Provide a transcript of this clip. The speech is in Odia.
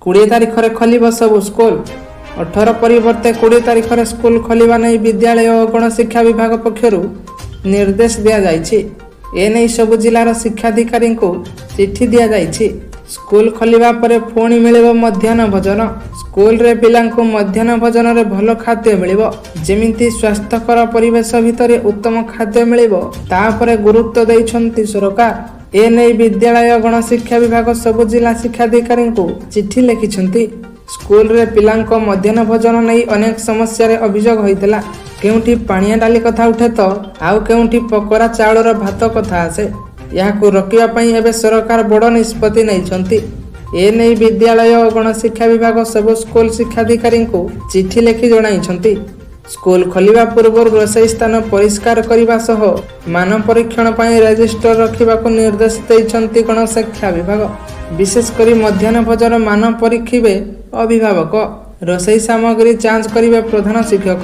20 ତାରିଖରେ ଖୋଲିବ ସବୁ ସ୍କୁଲ। 18 ପରିବର୍ତ୍ତେ 20 ତାରିଖରେ ସ୍କୁଲ ଖୋଲିବା ନେଇ ବିଦ୍ୟାଳୟ ଓ ଗଣଶିକ୍ଷା ବିଭାଗ ପକ୍ଷରୁ ନିର୍ଦ୍ଦେଶ ଦିଆଯାଇଛି। ଏନେଇ ସବୁ ଜିଲ୍ଲାର ଶିକ୍ଷାଧିକାରୀଙ୍କୁ ଚିଠି ଦିଆଯାଇଛି। ସ୍କୁଲ ଖୋଲିବା ପରେ ପୁଣି ମିଳିବ ମଧ୍ୟାହ୍ନ ଭୋଜନ। ସ୍କୁଲରେ ପିଲାଙ୍କୁ ମଧ୍ୟାହ୍ନ ଭୋଜନରେ ଭଲ ଖାଦ୍ୟ ମିଳିବ। ଯେମିତି ସ୍ୱାସ୍ଥ୍ୟକର ପରିବେଶ ଭିତରେ ଉତ୍ତମ ଖାଦ୍ୟ ମିଳିବ, ତା ଉପରେ ଗୁରୁତ୍ୱ ଦେଇଛନ୍ତି ସରକାର। ଏନେଇ ବିଦ୍ୟାଳୟ ଗଣଶିକ୍ଷା ବିଭାଗ ସବୁ ଜିଲ୍ଲା ଶିକ୍ଷାଧିକାରୀଙ୍କୁ ଚିଠି ଲେଖିଛନ୍ତି। ସ୍କୁଲରେ ପିଲାଙ୍କ ମଧ୍ୟାହ୍ନ ଭୋଜନ ନେଇ ଅନେକ ସମସ୍ୟାରେ ଅଭିଯୋଗ ହୋଇଥିଲା। କେଉଁଠି ପାଣିଆ ଡାଲି କଥା ଉଠେ ତ ଆଉ କେଉଁଠି ପୋକରା ଚାଉଳର ଭାତ କଥା ଆସେ। ଏହାକୁ ରୋକିବା ପାଇଁ ଏବେ ସରକାର ବଡ଼ ନିଷ୍ପତ୍ତି ନେଇଛନ୍ତି। ଏନେଇ ବିଦ୍ୟାଳୟ ଓ ଗଣଶିକ୍ଷା ବିଭାଗ ସବୁ ସ୍କୁଲ ଶିକ୍ଷାଧିକାରୀଙ୍କୁ ଚିଠି ଲେଖି ଜଣାଇଛନ୍ତି। ସ୍କୁଲ ଖୋଲିବା ପୂର୍ବରୁ ରୋଷେଇ ସ୍ଥାନ ପରିଷ୍କାର କରିବା ସହ ମାନ ପରୀକ୍ଷଣ ପାଇଁ ରେଜିଷ୍ଟର ରଖିବାକୁ ନିର୍ଦ୍ଦେଶ ଦେଇଛନ୍ତି ଗଣଶିକ୍ଷା ବିଭାଗ। ବିଶେଷ କରି ମଧ୍ୟାହ୍ନ ଭୋଜନ ମାନ ପରୀକ୍ଷିବେ ଅଭିଭାବକ। ରୋଷେଇ ସାମଗ୍ରୀ ଯାଞ୍ଚ କରିବେ ପ୍ରଧାନ ଶିକ୍ଷକ।